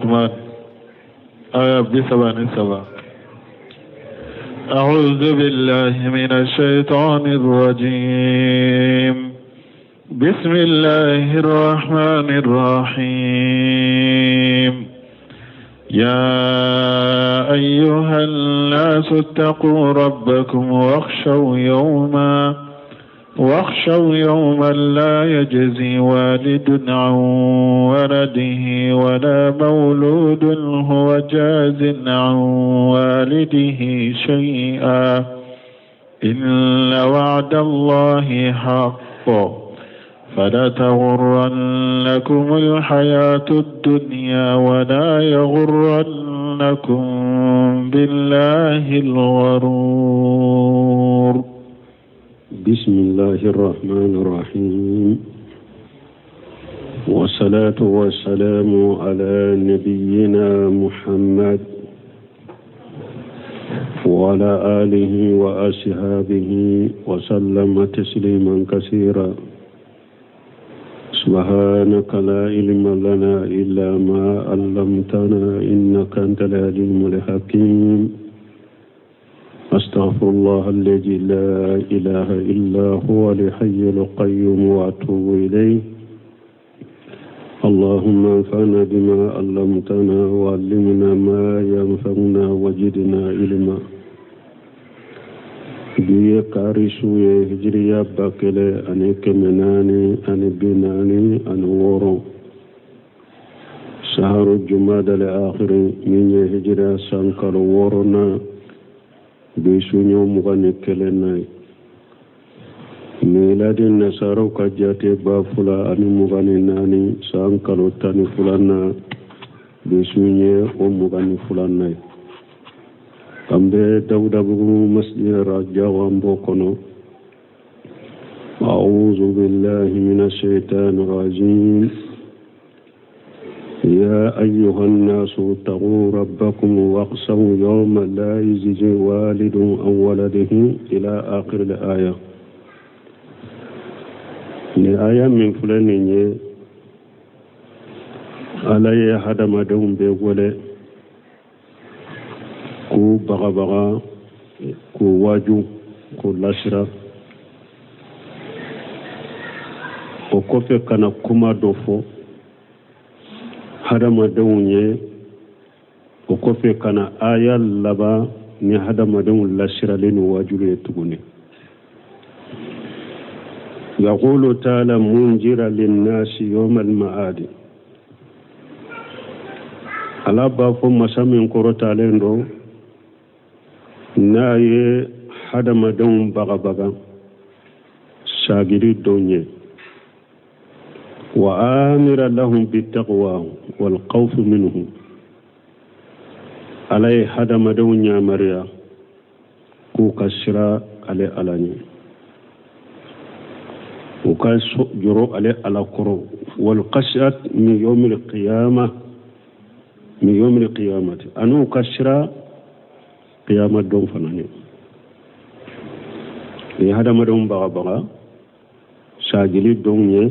Luqman aya 33. أعوذ بالله من الشيطان الرجيم. بسم الله الرحمن الرحيم. يا أيها الناس اتقوا ربكم واخشوا يوما لا يجزي والد عن ولده ولا مولود هو جاز عن والده شيئا إن وعد الله حق فلا تغرنكم الحياة الدنيا ولا يغرنكم بالله الغرور. بسم الله الرحمن الرحيم، والصلاة والسلام على نبينا محمد وعلى آله وأصحابه وسلم تسليما كثيرا. سبحانك لا علم لنا إلا ما علمتنا إنك أنت العليم الحكيم. أستغفر الله الذي لا إله إلا هو الحي القيوم وأتوب إليه. اللهم انفعنا بما علمتنا وعلمنا ما ينفعنا وزدنا علما. Bi ye kari su ye, hijiriya 1446, saharu jumada al akhiri, min ye hijiriya san kalo wɔɔrɔnan, bi su ɲɛ 21 na ye. Miladi nasaraw ka jate 2024 san kalo 12nan, bi su ɲɛ o 22nan ye. An bɛ Dawudabugu masjid Rajaw, an b'o kɔnɔ. أعوذ بالله من الشيطان الرجيم. يا أيها الناس اتقوا ربكم واخشوا يوما لا يجزي والد عن ولده إلى آخر الآية. Ni aya min filɛ nin ye, Ala ye hadamadenw bɛɛ wele k'u bagabaga, k'u waaju, k'u lasira. O kɔfɛ ka na kuma dɔ fɔ hadamadenw ye. O kɔfɛ ka na aya laban ni hadamadenw lasiralen ni waajulu ye tuguni. يقول تعالى منذرا للناس يوم المعاد. Ala b'a fɔ masa min kɔrɔtalen don, n'a ye hadamadenw bagabaga sagiri don ye, wa amira lahum bitaqwa wal khawf minhu. Ala ye hadamadenw yamaruya k'u ka sira ale Ala ɲɛ, u ka jɔrɔ ale Ala kɔrɔ, wal khashyat min yawmil qiyamah, min yawmil qiyamati, ani u ka sira qiyama don fana ɲɛ. Ni hadamadenw bagabaga sagili don ye,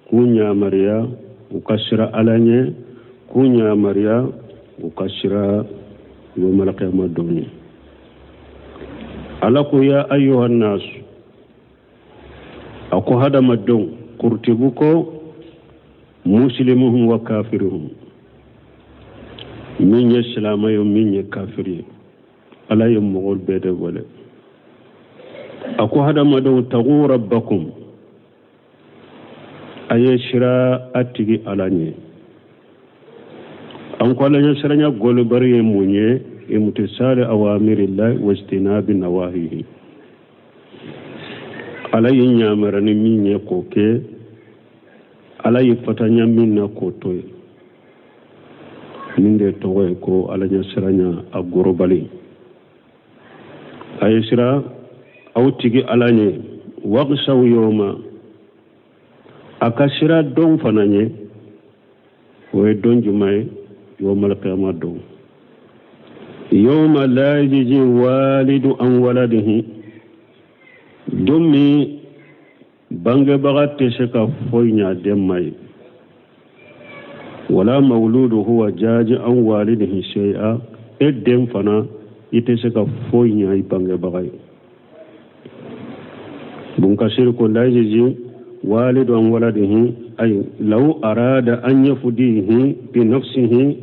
k'u yamaruya u ka sira Ala ɲɛ, k'u yamaruya u ka sira yawmal qiyama don ye. Ala ko ya ayyuhan nas, a ko hadamadenw, kurtibu ko muslimuhum wa kafiruhum, min ye silamɛ ye, min ye kafiri ye, Ala ye mɔgɔw bɛɛ de wele. A ko hadamadenw, taqu rabbakum, a ye sira a tigi Ala ɲɛ. An ko Ala ɲɛ siranya golobari ye mun ye? Imtisali awamirillahi wa ijtinabi nawahihi. Ala ye yamaruya ni min ye k'o kɛ, Ala ye fatanya min na k'o to yen. Nin de tɔgɔ ye ko Ala ɲɛ siranya a gorobali. A ye sira aw tigi Ala ɲɛ. Waghshaw yawma, a ka sira don fana ɲɛ. O ye don jumɛn ye? Yawmal qiyama don. Yawma la yajzi walidu an waladihi, don min bangebaga tɛ se ka foyi ɲa den ma ye. Wala mawuludu huwa jaji an walidihi shay'a, e den fana i tɛ se ka foyi ɲa i bangebaga ye. Bun Kasir ko la yajzi walidu an waladihi, ay law arada an yafdihi bi nafsihi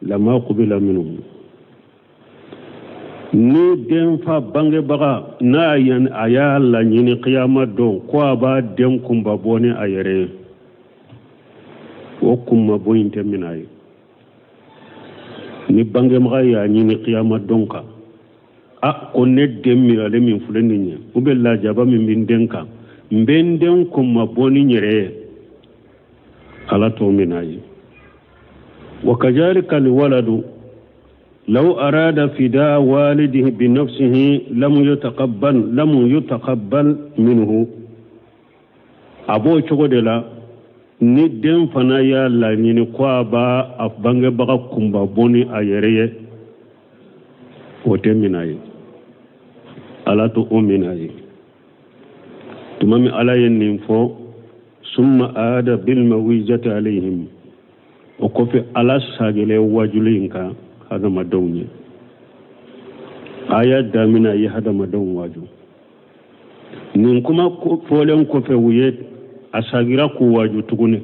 lama qubila minhu. Ni denfa bangebaga n'a a y'a laɲini kiyama don ko a b'a den kunmabɔ ni a yɛrɛ ye, o kunmabɔ in tɛ minɛ a ye. Ni bangebaga y'a ɲini kiyama don kan, a ko ne den minɛlen min filɛ nin ye, ou bien lajaba min bɛ n den kan, n bɛ n den kunmabɔ ni n yɛrɛ ye, Ala t'o minɛ a ye. Wa kazalika alwaladu law arada fidaa walidihi bi nafsihi lam yutaqabbal minhu. A b'o cogo de la ni den fana y'a laɲini ko a b'a a bangebaga kunmabɔ ni a yɛrɛ ye, o tɛ minɛ a ye, Ala t'o minɛ a ye. Tuma min Ala ye nin fɔ, summa aada bilmawijati alayhim, o kɔfɛ Ala sagilen wajuli in kan hadamadenw ye. Aya damina ye hadamadenw waju. Nin kuma fɔlen kɔfɛ u ye, a sagira k'u waju tuguni.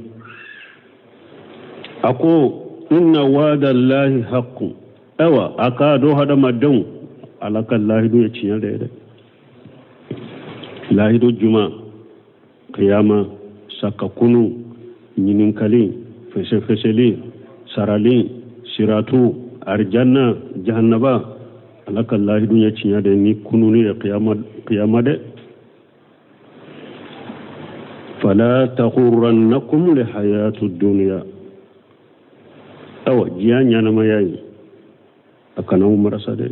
A ko inna wa'da llahi haqqun, ayiwa a k'a dɔn hadamadenw Ala ka lahidu ye tiɲɛ de ye dɛ. Lahidu juma, kiyama, sakakunu, ɲininkali, fɛsɛfɛsɛli, sarali, siratu, arijanna, jahannaba, Ala ka lahidu ye tiɲɛ de ni kununi ye kiyama dɛ. Fala taghurrannakum li hayatu dunya, awa diɲɛ ɲɛnamaya ye a kana aw marasa dɛ.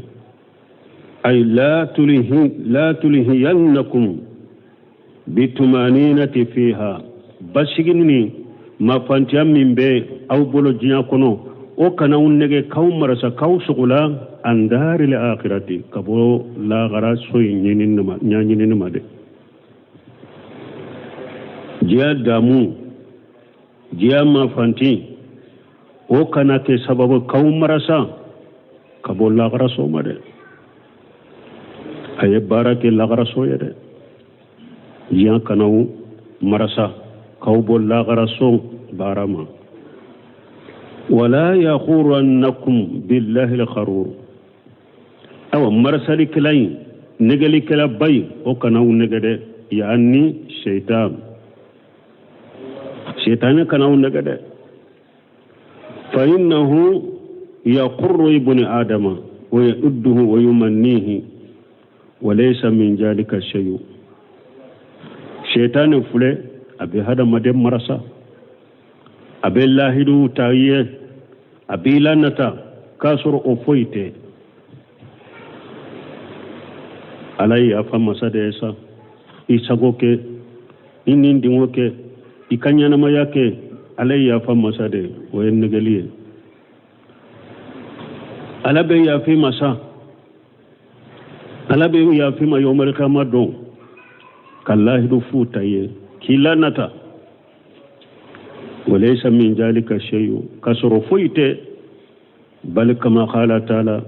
Ay la tulhiyannakum bitumaninati fiha, basigi ni mafantiya min bɛ aw bolo diɲɛ kɔnɔ, o kana aw nɛgɛ k'aw marasa k'aw sogola an daril akhirati, ka bɔ lahara so in ɲɛɲinini ma dɛ. Diɲɛ damu, diɲɛ mafanti, o kana kɛ sababu k'aw marasa ka bɔ lahara so ma dɛ. A ye baara kɛ lahara so ye dɛ. Diɲɛ kana aw marasa k'aw bɔ lahara so baara ma. Wala yakhurannakum billahi algharur, awa marasalikɛla in, nɛgɛlikɛlaba in, o kana aw nɛgɛ dɛ. Yaani shaitan, shaitan kana aw nɛgɛ dɛ. Fa innahu yaqurru ibni adama wa ya'udduhu wa yumannihi wa laysa min jalika shay'un. Shaitan filɛ, a bɛ hadamaden marasa, a bɛ lahidu ta ye, a b'i lanata k'a sɔrɔ o foyi tɛ. Ala ye yafa masa de ye sa, i sago kɛ, i ni dingo kɛ, i ka ɲɛnamaya kɛ, Ala ye yafa masa de ye, o ye nɛgɛli ye. Ala bɛ yafa ma sa, Ala bɛ yafa ma yawmal qiyama don, ka lahidu fu ta ye k'i lanata. Walaysa min jalika shay'un, k'a sɔrɔ foyi tɛ. Bali kama qala ta'ala,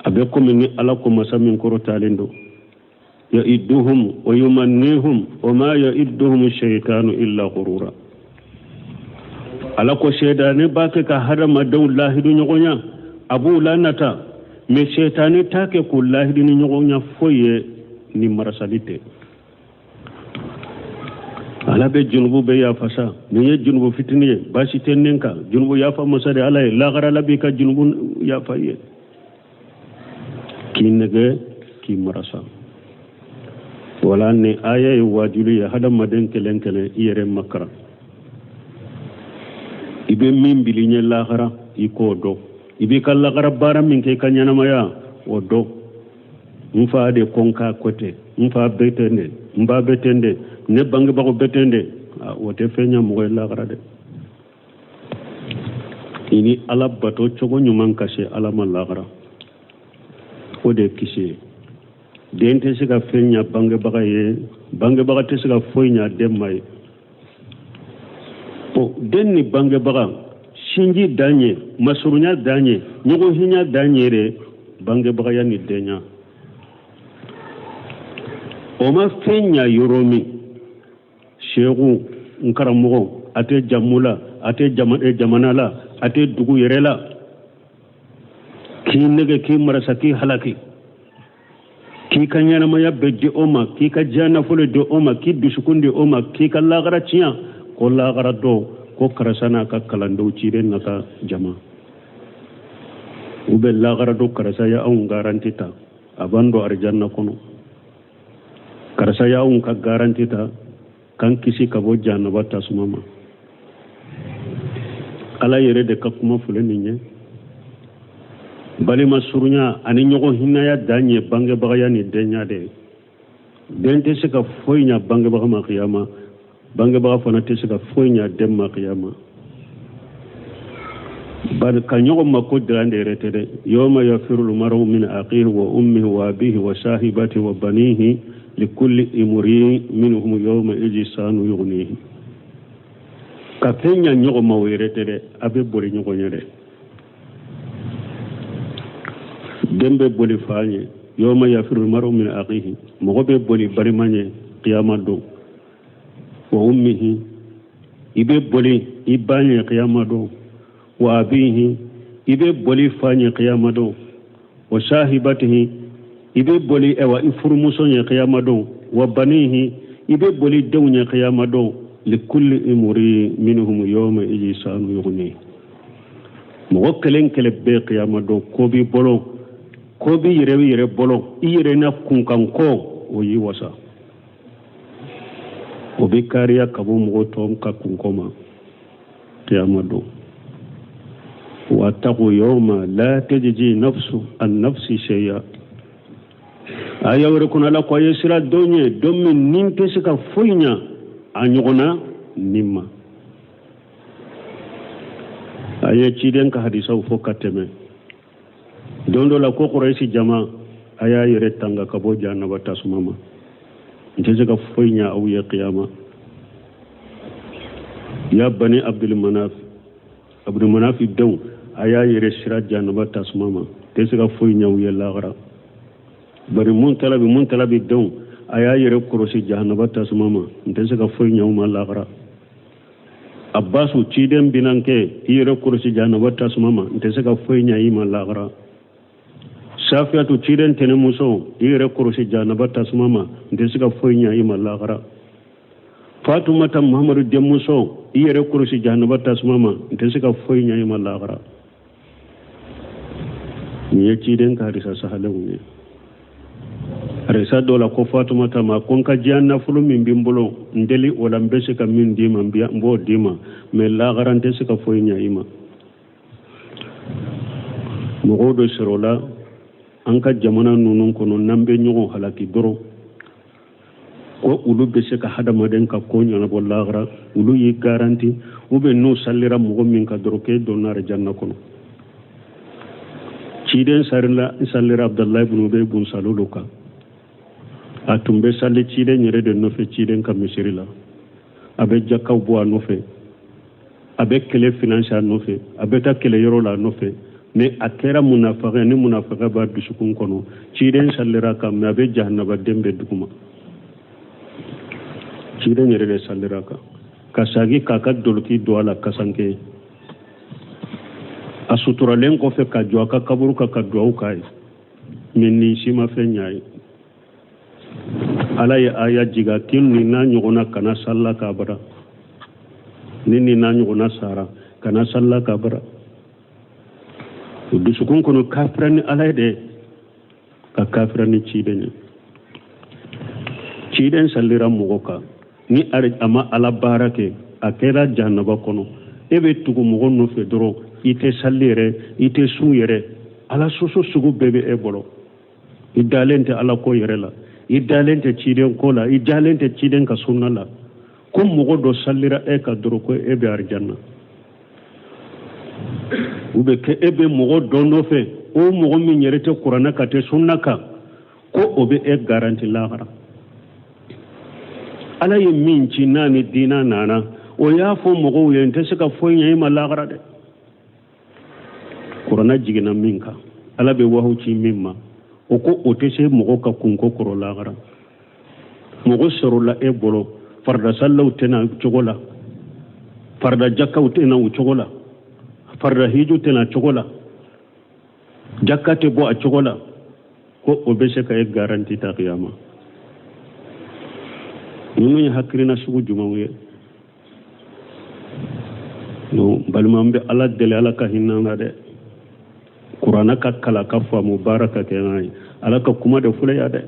a bɛ komi ni Ala ko masa min kɔrɔtalen don, ya'idduhum wa yumannihum wa ma ya'idduhum shaytanu illa ghurura. Ala ko sɛtanɛ b'a kɛ ka hadamadenw lahidu ɲɔgɔnya, a b'u lanata, mais sɛtanɛ t'a kɛ k'u lahidu ni ɲɔgɔnya foyi ye ni marasali tɛ. Ala bɛ junubu bɛɛ yafa sa, nin ye junubu fitinin ye, baasi tɛ nin kan, junubu yafa masa de Ala ye, lahara Ala b'i ka junubu yafa i ye, k'i nɛgɛ k'i marasa. Wala ni aya ye wajuli ye hadamaden kelen kelen i yɛrɛ makaran, i bɛ min bili ɲɛ lahara i k'o dɔn, i b'i ka lahara baara min kɛ i ka ɲɛnamaya o dɔn. N fa de ko n k'a ko ten, n fa bɛ ten de, n ba bɛ ten de, ne bangebagaw bɛ ten de, o tɛ fɛn ɲɛ mɔgɔ ye lahara dɛ. I ni Ala bato cogo ɲuman ka se Ala ma lahara, o de ye kisi ye. Den tɛ se ka fɛn ɲɛ bangebaga ye, bangebaga tɛ se ka foyi ɲɛ den ma ye. O den ni bangebaga sinji dan ye, masurunya dan ye, ɲɔgɔn hinɛ dan ye de bangebagaya ni denya. O ma fɛn ɲa yɔrɔ min, seku n karamɔgɔ, a tɛ jamu la, a tɛ jamana la, a tɛ dugu yɛrɛ la, k'i nɛgɛ, k'i marasa, k'i halaki, k'i ka ɲɛnamaya bɛɛ di o ma, k'i ka diɲɛ nafolo di o ma, k'i dusukun di o ma, k'i ka lagara tiɲɛ, ko lagara don ko karisa n'a ka kalandenw ciden n'a ka jama u bɛ lagara don, karisa ye anw garanti ta, a b'an don arijanna kɔnɔ, karisa y'anw ka garanti ta k'an kisi ka bɔ jahanaba tasuma ma. Ala yɛrɛ de ka kuma filɛ nin ye. Balima surunya ani ɲɔgɔn hinɛya dan ye bangebagaya ni denya de ye. Den tɛ se ka foyi ɲa bangebaga ma kiyama, bangebaga fana tɛ se ka foyi ɲa den ma kiyama. Bari ka ɲɔgɔn mako dilan de yɛrɛ tɛ dɛ. Yawma yafiru lmaru min aqihi wa ummihi wa abihi wa sahibatihi wa banihi likulli imri'in minhum yawma idhin sha'nu yughnihi. Ka fɛn ɲa ɲɔgɔn ma o yɛrɛ tɛ dɛ, a bɛ boli ɲɔgɔn ɲɛ dɛ. Den bɛ boli fa ɲɛ, yawma yafiru lmaru min aqihi, mɔgɔ bɛ boli balima ɲɛ kiyama don, wa ummihi, i bɛ boli i ba ɲɛ kiyama don, wa abihi, i bɛ boli fa ɲɛ kiyama don, wa sahibatihi, i bɛ boli ɛwa i furumuso ɲɛ kiyama don, wa banihi, i bɛ boli denw ɲɛ kiyama don, likulli imri minhum yawma idhin sha'nu yughni. Mɔgɔ kelen kelen bɛɛ kiyama don ko b'i bolo, ko b'i yɛrɛ yɛrɛ bolo, i yɛrɛ na kunkan ko o y'i wasa, o bɛ kariya ka bɔ mɔgɔ tɔw ka kunko ma kiyama don. Wattaqu yawma la tajzi nafsu an nafsi shay'a. Aya wɛrɛ kɔnɔ Ala ko a ye siran don ɲɛ, don min ni tɛ se ka foyi ɲa a ɲɔgɔnna nin ma. A ye ciden ka hadisaw fɔ ka tɛmɛ. Don dɔ la ko Kurayisi jama, a y'a yɛrɛ tanga ka bɔ jahanaba tasuma ma, n tɛ se ka foyi ɲa aw ye kiyama. Ya bani Abdul Manaf, Abdul Manaf denw, a y'a yɛrɛ sira jahanaba tasuma ma, n tɛ se ka foyi ɲa aw ye lahara. Bari Mutalabi, Mutalabi denw, a y'a yɛrɛ kɔlɔsi jahanaba tasuma ma, n tɛ se ka foyi ɲa aw ma lahara. Abbasu ciden binankɛ, i yɛrɛ kɔlɔsi jahanaba tasuma ma, n tɛ se ka foyi ɲa i ma lahara. Safiyatu ciden tɛnɛmuso, i yɛrɛ kɔlɔsi jahanaba tasuma ma, n tɛ se ka foyi ɲa i ma lahara. Fatumata Muhamadu denmuso, i yɛrɛ kɔlɔsi jahanaba tasuma ma, n tɛ se ka foyi ɲa i ma lahara. Nin ye ciden ka hadisa sahalenw ye. Hadisa dɔ la ko Fatumata ma ko n ka diɲɛ nafolo min bɛ n bolo, n deli o la, n bɛ se ka min d'i ma, n b'o d'i ma, mɛ lahara n tɛ se ka foyi ɲa i ma. Mɔgɔw dɔ sɔrɔla an ka jamana ninnu kɔnɔ, n'an bɛ ɲɔgɔn halaki dɔrɔn, ko olu bɛ se ka hadamaden ka ko ɲɛnabɔ lahara, olu y'i garanti, u bɛ n'u salira mɔgɔ min kan dɔrɔn k'e donna arijanna kɔnɔ. Ciden salira Abdalayi bun Ubay bun Salulu kan, a tun bɛ sali ciden yɛrɛ de nɔfɛ, ciden ka misiri la, a bɛ jakaw bɔ a nɔfɛ, a bɛ kɛlɛ finanse a nɔfɛ, a bɛ taa kɛlɛyɔrɔ la a nɔfɛ. Mɛ a kɛra munafaka ni munafaka b'a dusukun kɔnɔ, ciden salira kan, mɛ a bɛ jahanabaden bɛɛ duguma. Ciden yɛrɛ de salira kan ka sagi k'a ka doloki don a la kasanke, a suturalen kɔfɛ ka jɔ a ka kaburu kan ka duwawu k'a ye, mɛ nin si ma fɛn ɲ'a ye. Ala ye aya jiga k'i nin n'a ɲɔgɔnna kana salila k'a bara, ni nin n'a ɲɔgɔnna sara kana salila k'a bara. O dusukun kɔnɔ kafira ni ala ye dɛ, ka kafira ni ciden ye. Ciden salira mɔgɔ kan ni a ma ala baara kɛ, a kɛra jahanaba kɔnɔ. E bɛ tugu mɔgɔ nɔfɛ dɔrɔn, i tɛ sali yɛrɛ, i tɛ sun yɛrɛ, ala sɔsɔ sugu bɛɛ bɛ e bolo. I dalen tɛ ala ko yɛrɛ la, i dalen tɛ ciden ko la, i dalen tɛ ciden ka sunna la. Ko mɔgɔ dɔ salira e ka dɔrɔn ko e bɛ arijanna, u bɛ kɛ e bɛ mɔgɔ dɔ nɔfɛ, o mɔgɔ min yɛrɛ tɛ kuranɛ kan, tɛ sunna kan, ko o bɛ e garanti lahara. Ala ye min ci n'a ni diina nana, O y'a fɔ mɔgɔw ye, n tɛ se ka foyi ɲɛ i ma lahara dɛ. Kuranna jiginna min kan, Ala bɛ wahu ci min ma, o ko o tɛ se mɔgɔ ka kunko kɔrɔ lahara. Mɔgɔ sɔrɔla e bolo, farida salilaw tɛ na cogo la, farida jakaw tɛ na o cogo la, farida hiju tɛ na cogo la, jaka tɛ bɔ a cogo la, ko o bɛ se ka e garanti ta kiyama. Ninnu ye hakilina sugu jumɛnw ye? Non, balima, n bɛ Ala deli, Ala ka hinɛ an na dɛ. Kuranna ka kalan ka faamu, baara ka kɛ n'a ye. Ala ka kuma de filɛ yan dɛ.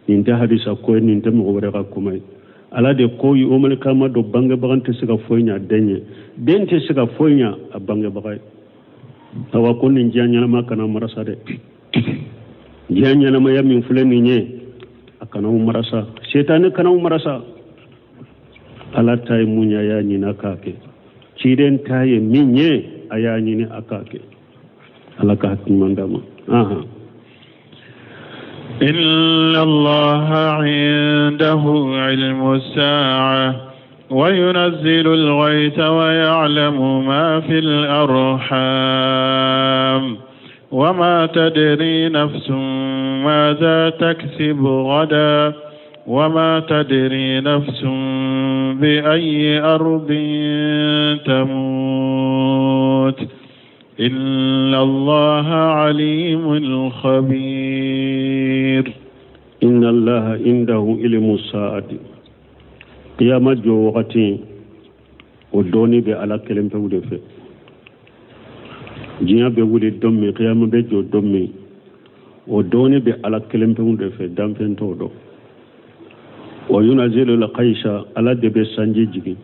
Nin tɛ hadisa ko ye, nin tɛ mɔgɔ wɛrɛ ka kuma ye. Ala de ko yomali kama don, bangebaga tɛ se ka foyi ɲa den ye, den tɛ se ka foyi ɲa a bangebaga ye. Awa, ko nin diɲɛ ɲɛnama kana marasa dɛ. Diɲɛ ɲɛnamaya min filɛ nin ye, a kana aw marasa, setani kana aw marasa. Ala ta ye mun ye, a y'a ɲini a k'a kɛ. Ciden ta ye min ye, a y'a ɲini a k'a kɛ. Ala ka hakili ɲuman d'an ma. Ahan. إن الله عنده علم الساعة وينزل الغيث ويعلم ما في الأرحام وما تدري نفس ماذا تكسب غدا وما تدري نفس بأي أرض تموت إن الله عليم خبير. إن الله عنده علم الساعة. Kiyama jɔ wagati, o dɔɔni bɛ Ala kelen pewu de fɛ. Diɲɛ bɛ wuli don min, kiyama bɛ jɔ don min, o dɔɔni bɛ Ala kelen pewu de fɛ, danfɛn t'o dɔn. Wa yunazilu lqaisa, Ala de bɛ sanji jigin.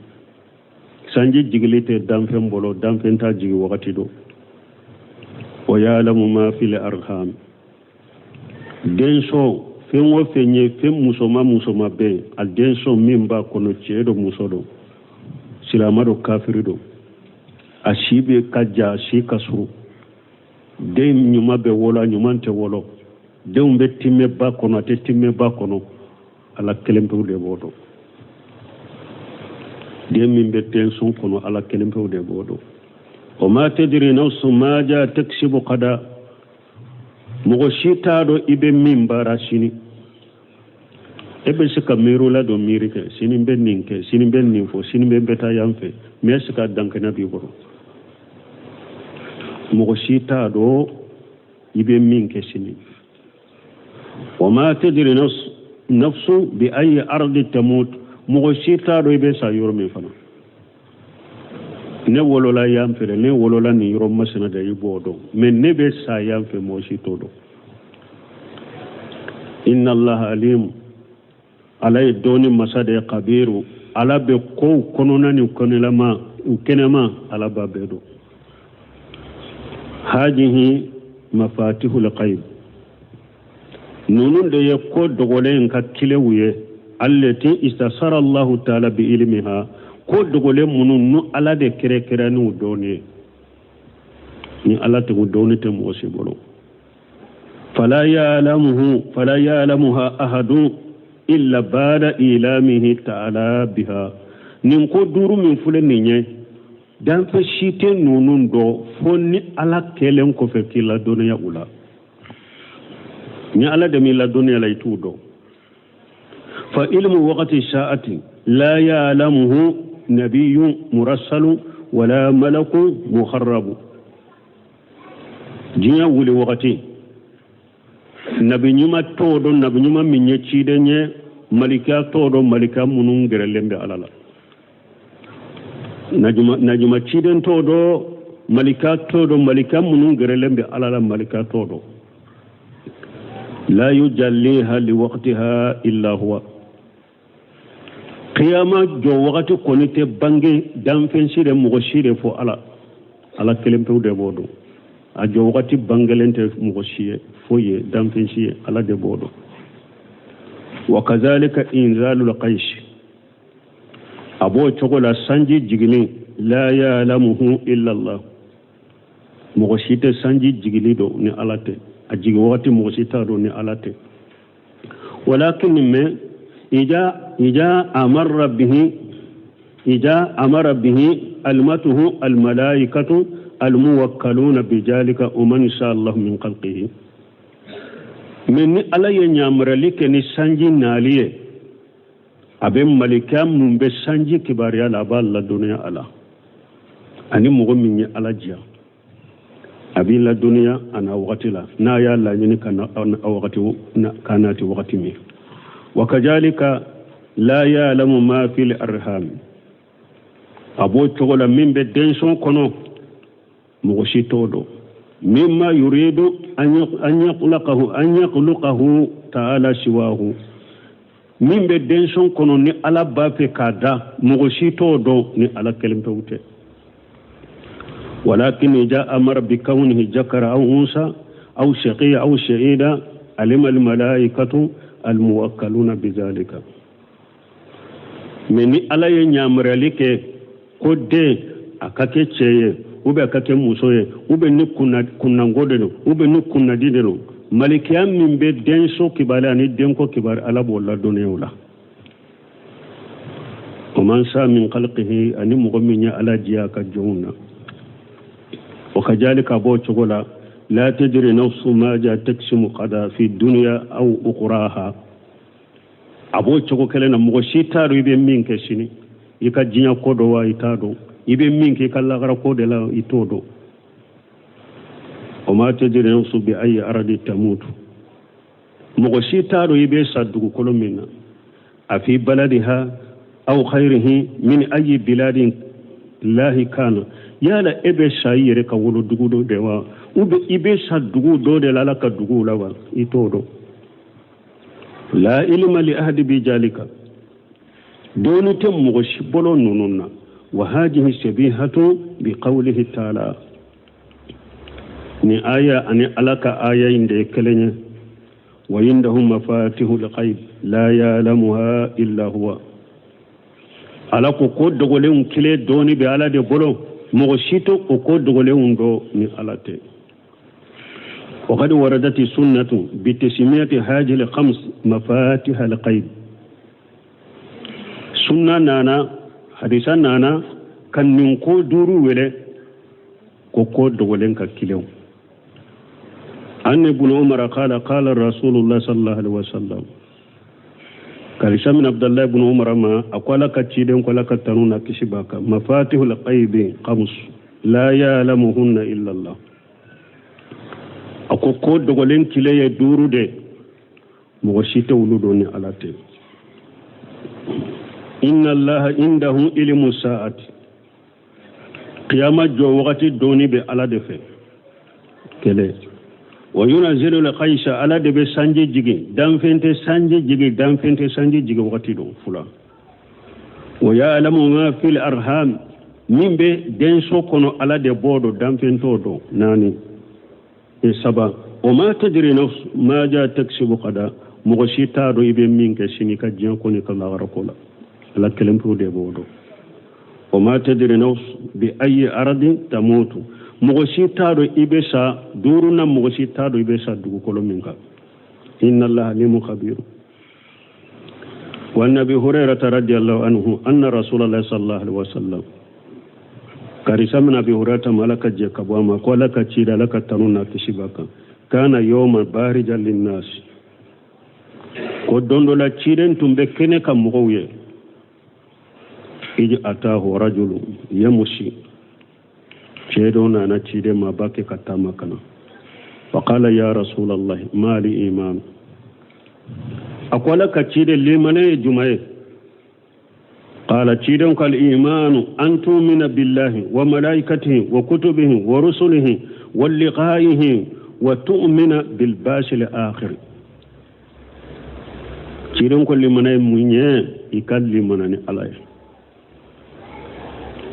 Sanji jigili tɛ danfɛn bolo, danfɛn t'a jigi wagati dɔn. Wa ya'lamu ma fil arham, denso fɛn o fɛn ye fɛn musoma musoma bɛ yen, a denso min b'a kɔnɔ, cɛ don, muso don, silama don, kafiri don, a si bɛ ka ja, a si ka surun, den ɲuman bɛ wolo, a ɲuman tɛ wolo, denw bɛ timmɛ ba kɔnɔ, a tɛ timmɛ ba kɔnɔ, Ala kelen pewu de b'o dɔn. Den min bɛ denso kɔnɔ, Ala kelen pewu de b'o dɔn. Wa ma tadri nafsu maza taksibu gada, mɔgɔ si t'a dɔn i bɛ min baara sini. E bɛ se ka miirila dɔ miiri kɛ, sini bɛ nin kɛ, sini bɛ nin fɔ, sini bɛ taa yan fɛ, mɛ est ce que a dankɛnɛ b'i kɔrɔ? Mɔgɔ si t'a dɔn i bɛ min kɛ sini. Wa ma tadri nafsu bi ayi ardi tamut, mɔgɔ si t'a dɔn i bɛ sa yɔrɔ min fana. Ne wolola yan fɛ, ne wolola nin yɔrɔ masina de, i b'o dɔn, mɛ ne bɛ sa yan fɛ, mɔgɔ si t'o dɔn. Inna Allaha alim, Ala ye dɔɔni masa de ye, kabiru, Ala bɛ kow kɔnɔna ni kɔnɛlama u kɛnɛma, Ala b'a bɛɛ dɔn. Hajihi mafatihul ghaib, ninnu de ye ko dogolen ka kilew ye. Allati istasara Allahu taala bi ilmiha, ko dogolen minnu nu Ala de kɛrɛkɛrɛnniw dɔɔni ye, ni Ala tɛgɛ dɔɔni tɛ mɔgɔ si bolo. Fala ya'lamuhu fala ya'lamuha ahadun illa ba'da ilamihi ta'ala biha. Nin ko duuru min filɛ nin ye, danfɛn si tɛ ninnu dɔn fo ni Ala kɛlen kɔfɛ k'i ladɔnniya u la. Ni Ala de m'i ladɔnniya la, i t'u dɔn. Fa ilmu waqti sa'ati la ya'lamuhu nabiyyun murassalu wala malakun muharrabu. Diɲɛ wuli wagati, nabi ɲuman t'o dɔn, nabi ɲuman min ye ciden ye, malika t'o dɔn, malika minnu gɛrɛlen bɛ Ala la, najuma ciden t'o dɔn, malika t'o dɔn, malika minnu gɛrɛlen bɛ Ala la, malika t'o dɔn. La yujalliha liwaqtiha illa huwa. Kiyama jɔ wagati kɔni tɛ bange danfɛn si de, mɔgɔ si de, fo Ala. Ala kelen pewu de b'o dɔn. A jɔ wagati bangelen tɛ mɔgɔ si ye, foyi ye danfɛn si ye, Ala de b'o dɔn. Wa kazalika inzalul qaish, a b'o cogo la, sanji jiginni, la ya'lamuhu illa Allah, mɔgɔ si tɛ sanji jigili dɔn ni Ala tɛ. A jigi wagati, mɔgɔ si t'a dɔn ni Ala tɛ. Walakin mɛ ija amarra bihi. Ija amara bihi alimatuhu almalaikatu almuwakkaluna bijalika wa man sha Allah min khalqihi. Mais ni Ala ye ɲamarali kɛ ni sanji nali ye, a bɛ malika mun bɛ sanji kibaruya la, a b'a ladɔnniya a la, ani mɔgɔ min ye Ala diya, a b'i ladɔnniya a na wagati la, n'a y'a laɲini ka na a wagati ka nati wagati min. Wa kajalika la ya'lamu ma fil arham, a b'o cogo la min bɛ denso kɔnɔ, mɔgɔ si t'o dɔn. Mimma yuridu an yakhluqahu an yakhluqahu ta'ala siwahu, min bɛ denso kɔnɔ ni Ala b'a fɛ k'a da, mɔgɔ si t'o dɔn ni Ala kelen pewu tɛ. Walakin ija amara bi kawnihi jakara aw unsa aw shaqiya aw shahida alima al malaikatu al muwakkaluna bizalika. Mais ni Ala ye ɲamaruyali kɛ ko den a ka kɛ cɛ ye ou bien a ka kɛ muso ye, ou bien ni kunnango de don, ou bien ni kunnadi de don, malikiya min bɛ denso kibaruya ani denko kibaruya, Ala b'o ladɔnniya o la. O man sa min khalqihi, ani mɔgɔ min ye Ala diya a ka jɔnw na. O ka jali ka bɔ o cogo la, la tadri nafsu ma ja taksimu qada fi dunya aw ukhraha. A b'o cogo kelen na, mɔgɔ si t'a dɔn i bɛ min kɛ sini, i ka diɲɛ ko dɔ wa i t'a dɔn, i bɛ min kɛ i ka lagara ko de la, i t'o dɔn. O ma tadri nafsu bi ayi aradi tamutu, mɔgɔ si t'a dɔn i bɛ sa dugukolo min na, a fi baladiha aw khayrihi min ayi biladin lahi kana, yala e bɛ sa i yɛrɛ ka wolo dugu dɔ de wa, ou bien i bɛ sa dugu dɔ de la Ala ka dugu la wa, i t'o dɔn. La ilma li ahadi bi jalika, dɔnni tɛ mɔgɔ si bolo ninnu na. Wa hadihi shabihatu bi qawlihi ta'ala, ni aya ani Ala ka aya in de ye kelen ye. Wa indahu mafatihul ghaib la ya'lamuha illa huwa. Ala ko ko dogolenw kile dɔɔni bɛ Ala de bolo, mɔgɔ si tɛ o ko dogolenw dɔn ni Ala tɛ. وقد وردت السنة بتسمية هذه الخمس مفاتيح الغيب. سنة نانا حديثا نانا كان نكو دورو وله كوكو دوغلين ككيلو. أن ابن عمر قال قال رسول الله صلى الله عليه وسلم، قال من عبد الله بن عمر ما أقول لك تشيدن قال لك تنونا كشباك مفاتيح الغيب خمس لا يعلمهن إلا الله. A ko ko dogolen kile ye duuru de, mɔgɔ si tɛ olu dɔn ni Ala tɛ. Inna Allaha indahu ilmu sa'ati, kiyama jɔ wagati dɔnni bɛ Ala de fɛ. Kelen. Wa yunazzilu al-ghaysa, Ala de bɛ sanji jigin, danfɛn tɛ sanji jigin, danfɛn tɛ sanji jigin wagati dɔn. Fila. Wa ya'lamu ma fil arham, min bɛ denso kɔnɔ Ala de b'o dɔn, danfɛn t'o dɔn. Naani. Saba. O ma tadri nafs ma ja taksibu qada, mɔgɔ si t'a dɔn i bɛ min kɛ sini ka diɲɛ ko ni ka lahara ko la, Ala kelen pewu de b'o dɔn. O ma tadri nafs bi ayi aradin tamutu, mɔgɔ si t'a dɔn i bɛ sa duurunan, mɔgɔ si t'a dɔn i bɛ sa dugukolo min kan. Inna Allaha alimun khabir. Wa an Abi Hurairata radiyallahu anhu anna Rasulallah sallallahu alaihi wasallam, karisa min Abi Hurairata ma, Ala ka jɛ ka bɔ a ma, ko Ala ka ci da, Ala ka tanu n'a kisi b'a kan, kana yawma barijan linnas, ko don dɔ la ciden tun bɛ kɛnɛ ka mɔgɔw ye. Ij atahu rajulu yamushi, cɛ dɔ nana ciden ma, b'a kɛ ka taama ka na. Faqala ya Rasulallah ma li iman, a ko Ala ka ciden limane ye jumɛn ye? قال تشيدن قال الإيمان أن تؤمن بالله وملائكته وكتبه ورسله ولقائه وتؤمن بالباس الآخر. تشيدن كل من يمني يكلم من الله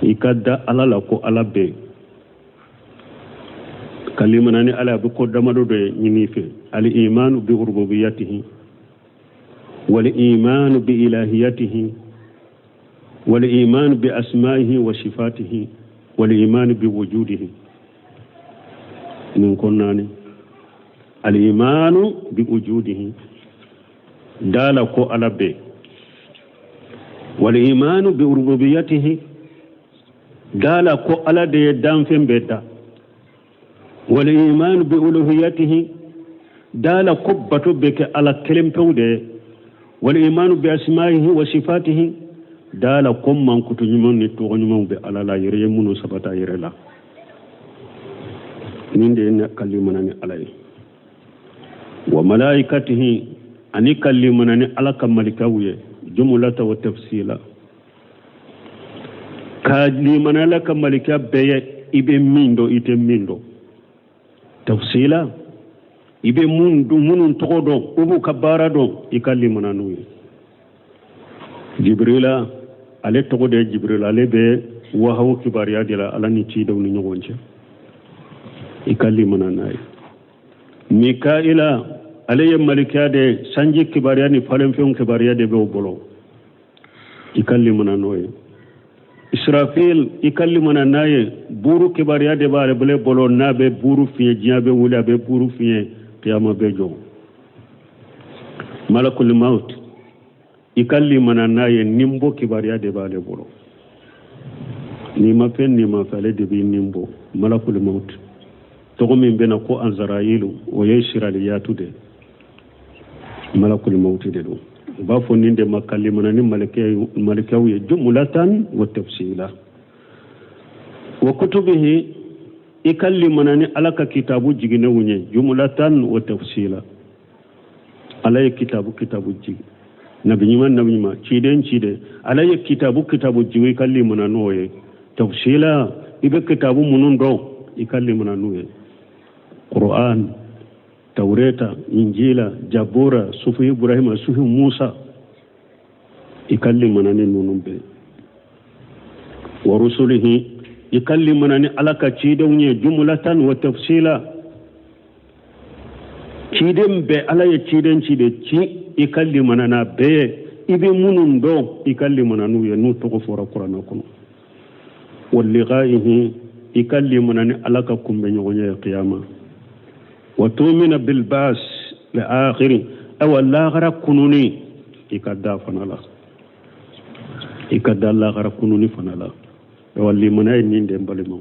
يكاد الله لكو الله بي كلمة ناني الله بكو دمدو دي نيفي الإيمان بربوبيته والإيمان بإلهيته والإيمان بأسمائه وصفاته والإيمان بوجوده. من كناني الإيمان بوجوده دالكو على بي Walimanu bi rububiyatihi, da la ko Ala de ye danfɛn bɛɛ da. Walimanu bi uluhiyatihi, da la ko bato bɛ kɛ Ala kelen pewu de ye. Walimanu bi asma'ihi wa sifatihi, da la ko mankutu ɲumanw ni tɔgɔ ɲumanw bɛ Ala la, a yɛrɛ ye minnu sabata a yɛrɛ la. Nin de ye ne ka limana ni Ala ye. Wa malaikatihi, ani ka limana ni Ala ka malikaw ye, jumulata wa tafsila, ka limana Ala ka malika bɛɛ ye, i bɛ min dɔn, i tɛ min dɔn. Tafsila, i bɛ minnu tɔgɔ dɔn, u b'u ka baara dɔn, i ka limana n'u ye. Jibrila, ale tɔgɔ de ye Jibrila, ale bɛ wahawu kibaruya de la Ala ni cidenw ni ɲɔgɔn cɛ, i ka limana n'a ye. Mikaila, ale ye malikiya de ye, sanji kibaruya ni falenfɛnw kibaruya de b'o bolo, i ka limana n'o ye. Israfil, i ka limana n'a ye, buuru kibaruya de b'ale bolo, n'a bɛ buuru fiɲɛ, diɲɛ bɛ wuli, a bɛ buuru fiɲɛ, kiyama bɛ jɔ. Malakul maut, i ka limana n'a ye, ninbɔ kibaruya de b'ale bolo, n'i ma fɛn n'i ma fɛ, ale de b'i nin bɔ. Malakul maut tɔgɔ min bɛna ko Anzarayilu, o ye siraliyatu de, malakul maut de don. U b'a fɔ nin de ma ka limana ni malikaw ye, jumulatan wa tafsila. Wa kutubihi, i ka limana ni Ala ka kitabu jiginnenw ye, jumulatan wa tafsila. Ala ye kitabu kitabu jigi, nabi ɲuman nabi ɲuman, ciden ciden, Ala ye kitabu kitabu jigi, i ka limana n'o ye. Tafsila, i bɛ kitabu minnu dɔn, i ka limana n'u ye: Qur'an, Taureta, Injila, Jabura, Sufu Ibrahima, Sufu Musa, i ka limana ni ninnu bɛɛ. Wa rusulihi, i ka limana ni Ala ka cidenw ye, jumulatan wa tafsila. Ciden bɛɛ, Ala ye ciden ciden ci, i ka limana n'a bɛɛ ye, i bɛ minnu dɔn, i ka limana n'u ye, n'u tɔgɔ fɔra Kuranɛ kɔnɔ. Wa liqaihi, i ka limana ni Ala ka kunbɛnɲɔgɔnya ye kiyama. Wa tumina bil bas li akhiri, awa lahara kununi, i ka da fana la, i ka da lahara kununi fana la. Awa limana ye nin de, n balimaw,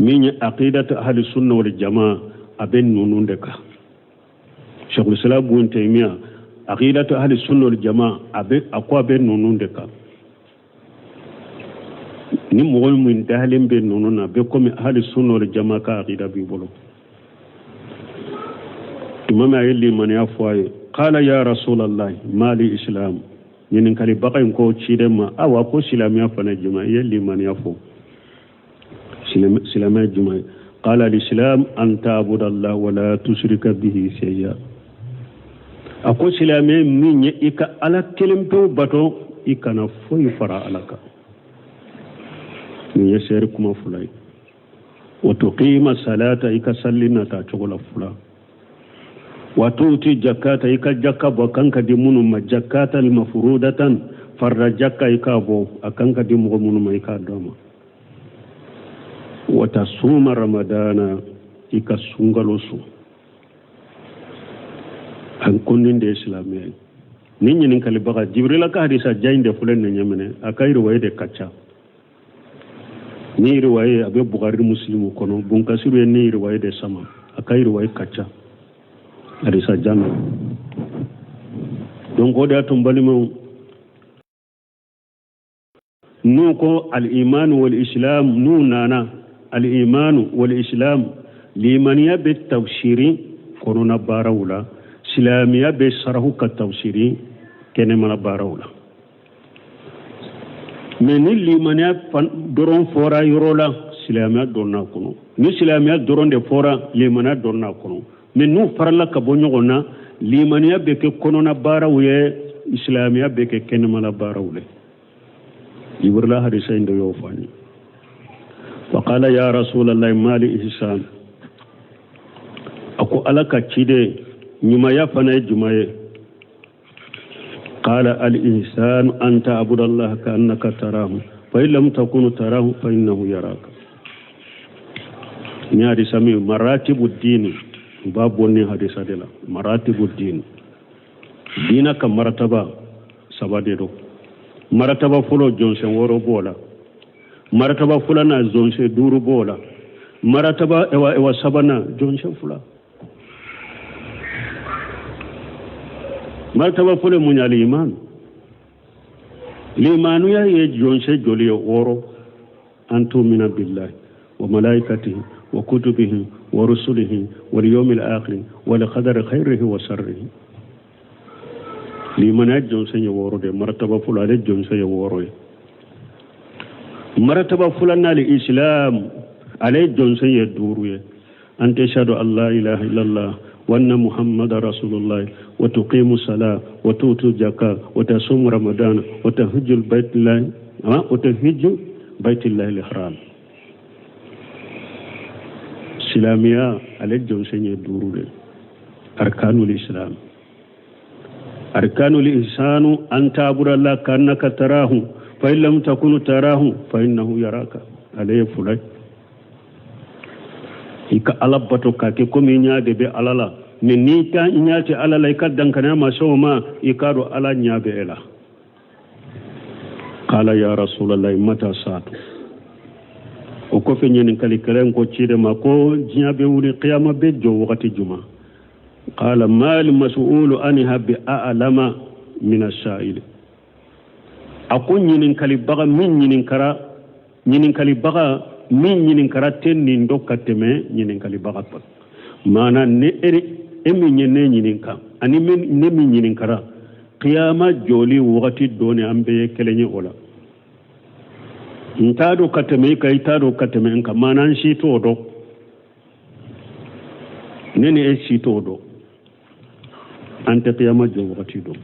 min ye aqidatu ahli sunna wal jamaa, a bɛ ninnu de kan. Sheikhul Islam Ibn Taymiya, aqidatu ahli sunna wal jamaa, a bɛ a ko a bɛ ninnu de kan. Ni mɔgɔ min dalen bɛ ninnu na, a bɛ komi ahli sunna wal jamaa ka aqida b'i bolo. Tuma min a ye limaniya fɔ a ye, qala ya rasulallah mali islam, ɲininkalibaga in ko ciden ma, awa ko silamɛya fana jumɛn? I ye limaniya fɔ, silamɛya jumɛn ye? Qala al-islam an ta'budallah wa la tushrika bihi shay'a. A ko silamɛ min ye i ka Ala kelen pewu bato, i kana foyi fara Ala kan. Nin ye seere kuma fila ye. Wa tuqima salata, i ka salli nata cogo la fila. Wa tuti jakata, i ka jakka bɔ, a kan ka di minnu ma, jakata mafurudatan, farda jakka, i k'a bɔ, a kan ka di mɔgɔ minnu ma, i k'a d'a ma. Wa tasuma ramadana, i ka sunkalo sun. An ko nin de ye silamɛya ye. Ni ɲininkalibaga Jibrila ka hadisa ja in de filɛ nin ɲɛ minɛ, a ka riwaye de ka ca. Ni riwaye a bɛ Bukari, Muslimu kɔnɔ, Bunkasiru ye ni riwaye de sama, a ka riwaye ka ca, hadisa jan na. Donc o de y'a to n balimaw, n'u ko al-imanu wal islam, n'u nana al-imanu wal islam, limaniya bɛ tafsiri kɔnɔna baaraw la, silamɛya bɛ sarahu ka tafsiri kɛnɛmana baaraw la. Mais ni limaniya dɔrɔn fɔra yɔrɔ la, silamɛya dɔnna kɔnɔ. Ni silamɛya dɔrɔn de fɔra, limaniya dɔnna kɔnɔ. Mais n'u farala ka bɔ ɲɔgɔn na, limaniya bɛ kɛ kɔnɔna baaraw ye, silamɛya bɛ kɛ kɛnɛmana baaraw ye. Jibrila hadisa in de y'o fɔ an ye. Faqala ya rasulallah mali ihsan, a ko Ala ka ciden, ɲumanya fana ye jumɛn ye? Qala al ihsan an ta'budu Allah ka annaka tarahu fa in lam takunu tarahu fa innahu yaraka. Ni hadisa min maratibu dini, u b'a bɔ ni hadisa de la, maratibu dini, diina ka marataba. Saba de don. Marataba fɔlɔ, jɔnsen 6 b'o la. Marataba filanan, jɔnsen 5 b'o la. Marataba ewa sabanan, jɔnsen 2. Marataba fɔlɔ mun ye? Aliman. Limanuya ye jɔnsen joli ye? 6. An tumina billahi wa malaikatihi wa kutubihi wa rusulihi wal yawmil akhir wal qadari khairihi wa sharrihi. Limaniya jɔnsen ye 6 de. Marataba fɔlɔ, ale jɔnsen ye 6 ye. Marataba filanan, al islam, ale jɔnsen ye 5 ye. An tashhadu an la ilaha illallah wa anna muhammadan rasulullah wa tuqimu salat wa tutu zakat wa tasumu ramadan wa tahujju baytillahi wa tahujju baytillahi al-haram. Silamɛya, ale jɔnsen ye 5 de. Arkanul islam, arkanul ihsanu an ta'budu allaha ka'annaka tarahu fa in lam takunu tarahu fa innahu yaraka. Ale ye 2 ye. I ka Ala bato k'a kɛ komi i ɲɛ de bɛ Ala la. Mɛ n'i ka ɲɛ tɛ Ala la, i ka dankaniya ma se o ma, i k'a dɔn Ala ɲɛ bɛ e la. Qala ya Rasulallah mata saatu. O kɔfɛ, ɲininkalikɛla in ko ciden ma ko diɲɛ bɛ wuli, kiyama bɛ jɔ wagati juma? Qala mal mas'ulu anha bi a'lama min as-sa'il. A ko ɲininkalibaga min ɲininkara tɛ nin dɔn ka tɛmɛ ɲininkalibaga kan. Maana ne e min ye ne ɲininka ani ne min ɲininkara, kiyama jɔli wagati dɔɔni, an bɛɛ ye kelen ye o la. N t'a dɔn ka tɛmɛ i kan, i t'a dɔn ka tɛmɛ n kan. Maana an si t'o dɔn, ne ni e si t'o dɔn, an tɛ kiyama jɔ wagati dɔn.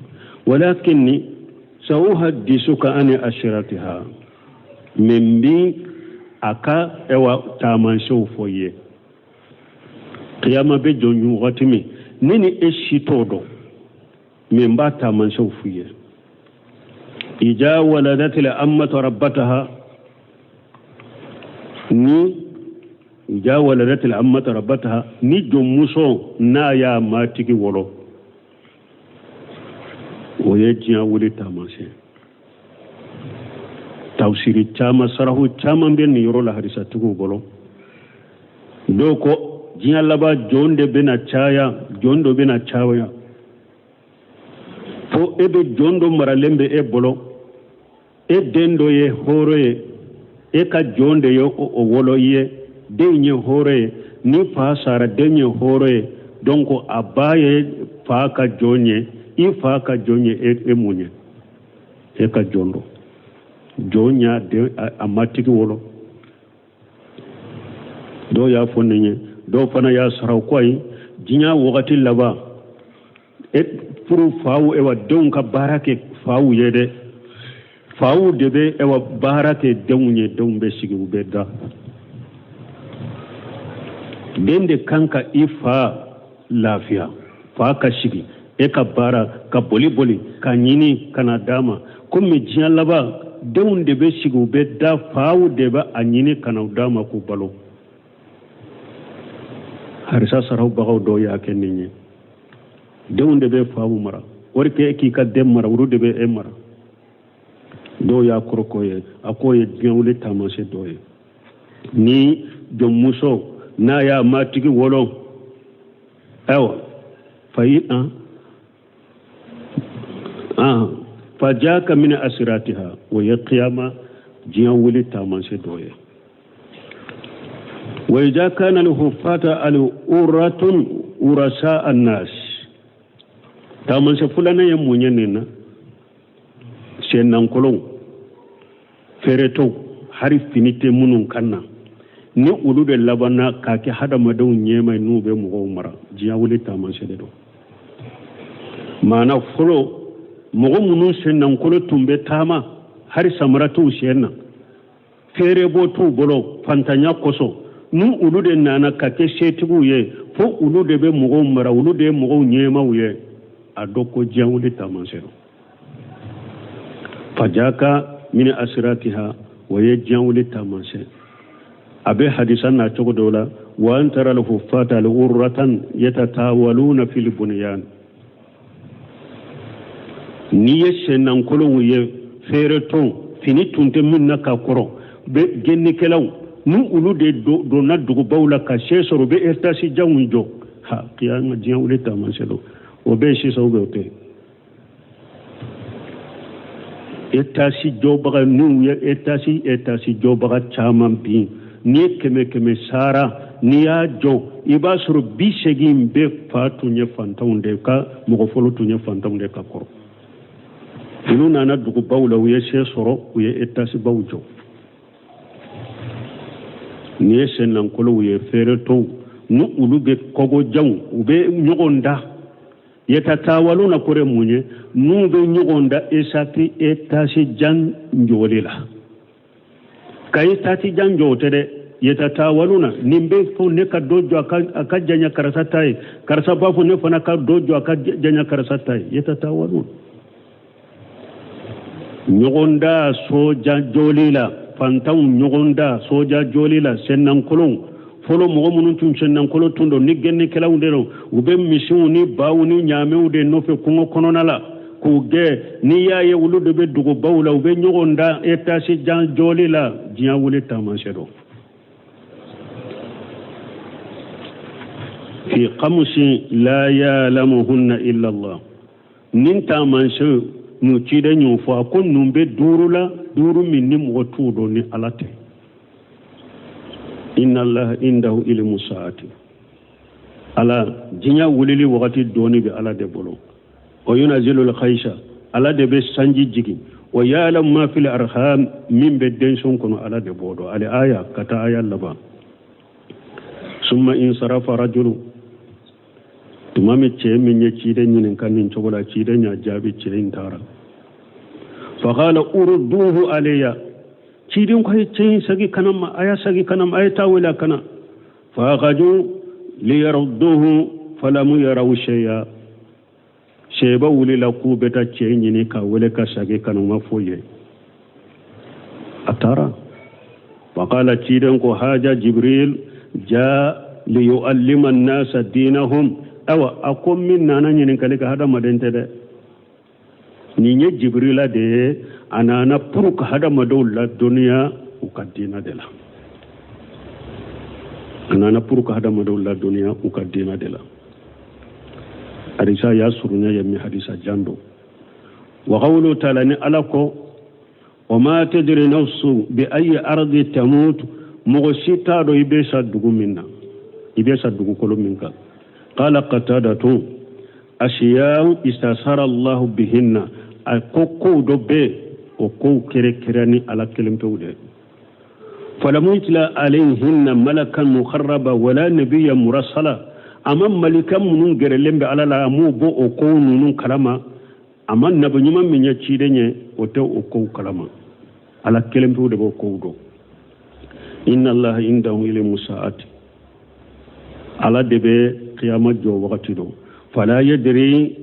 Walakinni sauhaddisuka ani ashiratiha, min bi a ka ewa taamasiyɛnw fɔ i ye. Kiyama bɛ jɔ wagati min, ne ni e si t'o dɔn, min b'a taamasiyɛnw f'i ye. Ija waladatil ammatu rabbataha, ni ija waladatil ammatu rabbataha, ni jɔnmuso n'a y'a matigi wolo, o ye diɲɛ wuli taamasiyɛn. Tafsiri caman, sarahu caman bɛ nin yɔrɔ la hadisatigiw bolo. Dɔw ko diɲɛ laban, jɔn de bɛna caya, jɔn dɔ bɛna caya fo e bɛ jɔn dɔ maralen bɛ e bolo, e den dɔ ye hɔrɔn ye, e ka jɔn de ye o wolo i ye, den ye hɔrɔn ye. Ni fa sara, den ye hɔrɔn ye. Donc a ba ye fa ka jɔn ye, i fa ka jɔn ye e mun ye, e ka jɔn dɔ. Jɔn y'a den a matigi wolo. Dɔw y'a fɔ nin ye, dɔw fana y'a sara ko ayi, diɲɛ wagati laban e furu faw ewa denw ka baara kɛ faw ye dɛ, faw de bɛ ewa baara kɛ denw ye, denw bɛ sigi, u bɛ da. Den de kan ka i fa lafiya, fa ka sigi, e ka baara ka boli boli ka ɲini ka na d'a ma. Komi diɲɛ laban, denw de bɛ sigi, u bɛ da, faw de bɛ a ɲini ka na d'a ma k'u balo. Harisa sarawbagaw dɔw y'a kɛ nin ye, denw de bɛ faw mara. O de kɛ e k'i ka den mara, olu de bɛ e mara. Dɔw y'a kɔrɔkɔ ye, a k'o ye diɲɛ wuli taamasiyɛn dɔ ye. Ni jɔnmuso n'a y'a matigi wolo, ayiwa, fa yi an fajaka min asiratiha, o ye kiyama diɲɛ wuli taamasiyɛn dɔ ye. Wa idha kana al-huffata al-uratun urasa an-nas, taamasiyɛn filanan ye mun ye nin na? Sennankolonw, feeretɔw, hari fini tɛ minnu kan na, ni olu de labanna k'a kɛ hadamadenw ɲɛma ye, n'u bɛ mɔgɔw mara, diɲɛ wuli taamasiyɛn de don. Maana fɔlɔ, mɔgɔ minnu sennankolo tun bɛ taama, hari samara t'u sen na, feerebɔ t'u bolo fantanya kosɔn, ni olu de nana ka kɛ setigiw ye, fo olu de bɛ mɔgɔw mara, olu de ye mɔgɔw ɲɛmaw ye, a dɔn ko diɲɛ wuli taamasiyɛn don. Fajaka min asiratiha, o ye diɲɛ wuli taamasiyɛn. A bɛ hadisa na cogo dɔ la: wa an tara al-huffata al-urratan yatatawaluna fil bunyan. N'i ye sennankolonw ye, feeretɔw, fini tun tɛ min na ka kɔrɔ, bɛ gɛnnikɛlaw, ni olu de donna dugubaw la ka se sɔrɔ, u bɛ etasi janw jɔ. Ha, kiyama diɲɛ wuli taamasiyɛn don. O bɛ yen sisan, ou bien o tɛ yen? Etasi jɔbaga, n'u ye etasi jɔbaga caman bin, n'i ye kɛmɛ kɛmɛ sara, n'i y'a jɔ, i b'a sɔrɔ 80 bɛɛ fa tun ye fantanw de ka mɔgɔ fɔlɔ tun ye fantanw de ka kɔrɔ. Olu nana dugubaw la, u ye se sɔrɔ, u ye etasibaw jɔ. N'i ye sennankolow ye, feeretɔw, ni olu bɛ kɔgɔjanw, u bɛ ɲɔgɔn da yetatawaluna kɔrɔ mun ye? N'u bɛ ɲɔgɔn da esati etasi jan jɔli la, ka etasi jan jɔ, o tɛ dɛ. Yetatawaluna, nin bɛ fɔ ne ka dɔ jɔ a ka janya karisa ta ye, karisa b'a fɔ ne fana ka dɔ jɔ a ka janya karisa ta ye. Yetatawaluna, ɲɔgɔn da soja jɔli la, fantanw ɲɔgɔn da soja jɔli la, sennankolonw. Fɔlɔ mɔgɔ minnu tun sennankolon tun don, ni gɛnnikɛlaw de don, u bɛ misiw ni baw ni ɲaamew de nɔfɛ kungo kɔnɔna la k'u gɛn. N'i y'a ye olu de bɛ dugubaw la, u bɛ ɲɔgɔn da etasi jan jɔli la, diɲɛ wuli taamasiyɛn don. Fi khamsin la ya'lamuhunna illa Allah. Nin taamasiyɛn nu ciden y'o fɔ, a ko ninnu bɛ duuru la, duuru min ni mɔgɔ t'u dɔn ni Ala tɛ. Inna allaha indahu ilmu saati. Ala diɲɛ wulili wagati dɔɔni bɛ Ala de bolo. Wa yunazilu alkhaisa, Ala de bɛ sanji jigin. Wa ya'lamu ma fil arham, min bɛ denson kɔnɔ Ala de b'o dɔn. Ale aya ka taa aya laban. Summa insarafa rajulu, tuma min cɛ min ye ciden ɲininka nin cogo la, ciden y'a jaabi, cɛ in taara. Faqala urduhu alayya, ciden ko a ye cɛ in sagi kana ma, a y'a sagi kana ma, a ye taa wele a kana. Fa akhaju liyarudduhu falamu yaraw shay'a. Sɛba wulila k'u bɛ taa cɛ ɲini ka wele ka sagi kana, ma foyi ye. A taara. Faqala, ciden ko haja Jibril ja liyuallima annasa dinahum. Awa, a ko min nana ɲininkali kɛ, hadamaden tɛ dɛ, nin ye Jibrila de ye, a nana pour ka hadamadenw ladɔnniya u ka diina de la. A nana pour ka hadamadenw ladɔnniya u ka diina de la. Hadisa y'a surunya ye min hadisa jan don. Wa qawlu taala, ni Ala ko wa ma tadri nafsu bi ayi ardi tamut, mɔgɔ si t'a dɔn i bɛ sa dugu min na, i bɛ sa dugukolo min kan. Qala Qatadatu ashiya istasara Allahu bihinna, a ko kow dɔ bɛ yen, o kow kɛrɛkɛrɛ ni Ala kelen pewu de. Falam yutla alayhinna malakan muqarraba wala nabiyya murassala, a ma malika minnu gɛrɛlen bɛ Ala la, a m'o bɔ o kow ninnu kalama, a ma nabi ɲuman min ye ciden ye, o tɛ o kow kalama. Ala kelen pewu de b'o kow dɔn. Inna allaha indahu ilmu saati, Ala de bɛ kiyama jɔ wagati dɔn. Fala yadri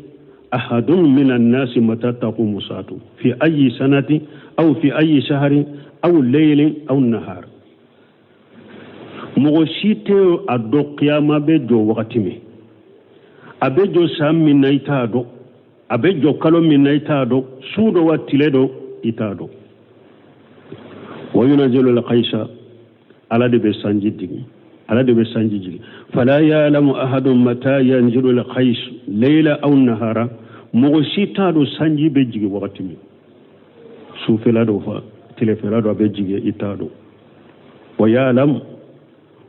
ahadun min annasi mata taqumu saatu fi ayi sanati aw fi ayi shahrin aw laylin aw nahar. Mɔgɔ si tɛ a dɔn kiyama bɛ jɔ wagati min, a bɛ jɔ san min na, i t'a dɔn, a bɛ jɔ kalo min na, i t'a dɔn, su dɔ wa tile dɔ, i t'a dɔn. Wa yunazilu alkhaisa, Ala de bɛ sanji jigin, Ala de bɛ sanji jigin. Fala ya'lamu ahadun mata yanzilu alkhais layla aw nahara, mɔgɔ si t'a dɔn sanji bɛ jigin wagati min, sufɛla dɔ fa tilefɛla dɔ a bɛ jigin, i t'a dɔn. Wa ya'lam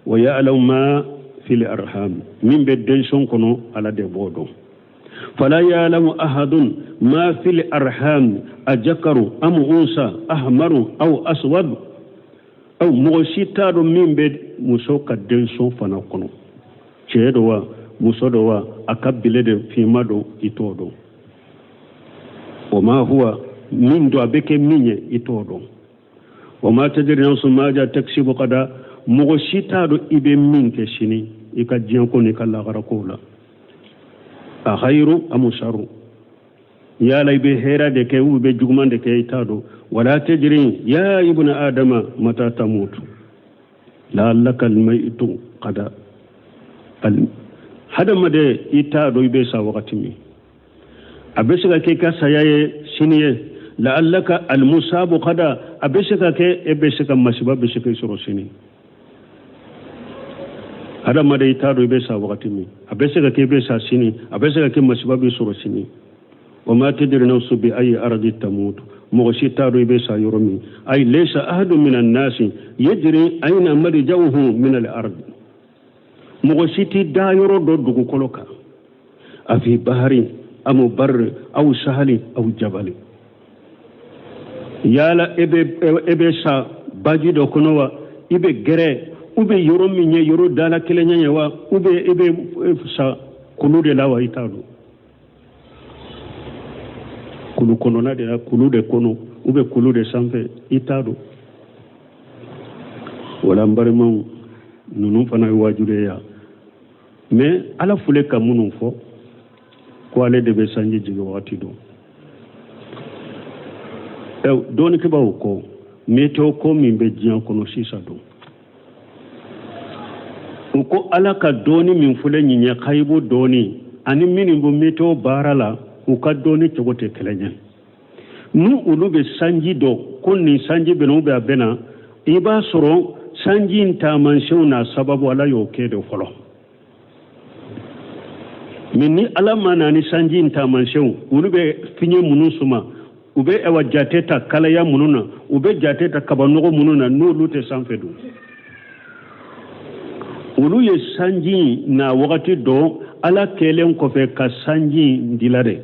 wa ya'lamu ma fil arham, min bɛ denson kɔnɔ, Ala de b'o dɔn. Fala ya'lamu ahadun ma fil arham ajakaru am unsa ahmaru aw aswad aw, mɔgɔ si t'a dɔn min bɛ muso ka denson fana kɔnɔ, cɛ dɔ wa muso dɔ wa, a ka bile de finma don, i t'o dɔn. O ma huwa min don, a bɛ kɛ min ye, i t'o dɔn. Wa ma tadri nafsun maja taksibu gada, mɔgɔ si t'a dɔn i bɛ min kɛ sini i ka diɲɛ ko n'i ka lahara kow la. A khayru am sharru, yala i bɛ hɛrɛ de kɛ ou i bɛ juguman de kɛ, i t'a dɔn. Wala tadri ya ibna adama mata tamutu la'allaka almayitu qada. Hadamaden, i t'a dɔn i bɛ sa wagati min. A bɛ se ka kɛ i ka saya ye sini ye. La'allaka almusabu gada, a bɛ se ka kɛ e bɛ se ka masiba bɛ se k'i sɔrɔ sini. Hadamaden, i t'a dɔn i bɛ sa wagati min. A bɛ se ka kɛ i bɛ sa sini, a bɛ se ka kɛ masiba b'i sɔrɔ sini. Wa ma tadri nafsu bi ayi ardi tamutu, mɔgɔ si t'a dɔn i bɛ sa yɔrɔ min. Ayi laysa ahadu min annasi yadri ayna marja'uhu min al ardi, mɔgɔ si t'i da yɔrɔ dɔn dugukolo kan, a fi bahari amu barri aw sahali aw jabali. Yala e bɛ sa baji dɔ kɔnɔ wa, i bɛ gɛrɛ u bɛ yɔrɔ min ye yɔrɔ dala kelen ye wa, u bɛ e bɛ sa kulu de la wa, i t'a dɔn. Kulu kɔnɔna de la, kulu de kɔnɔ, u bɛ kulu de sanfɛ, i t'a dɔn. Wala n balimaw, ninnu fana ye wajibi ye yan. Mais Ala fule ka minnu fɔ ko ale de bɛ sanji jigin wagati dɔn, dɔnnikɛbaaw ko météo ko min bɛ diɲɛ kɔnɔ sisan don, u ko Ala ka dɔɔni min fɔlen nin ye kayibu dɔɔni ani minnu bɛ météo baara la, u ka dɔɔni cogo tɛ kelen ye. N'u olu bɛ sanji dɔn ko nin sanji bɛ na ou bien a bɛ na, i b'a sɔrɔ sanji in taamasiyɛnw n'a sababu Ala y'o kɛ de fɔlɔ. Mais ni Ala ma na ni sanji in taamasiyɛnw, olu bɛ fiɲɛ minnu suma, u bɛ ɛwa jate ta kalaya minnu na, u bɛ jate ta kabanɔgɔ minnu na, n'olu tɛ sanfɛ dun, olu ye sanji na wagati dɔn Ala kɛlen kɔfɛ ka sanji in dila dɛ.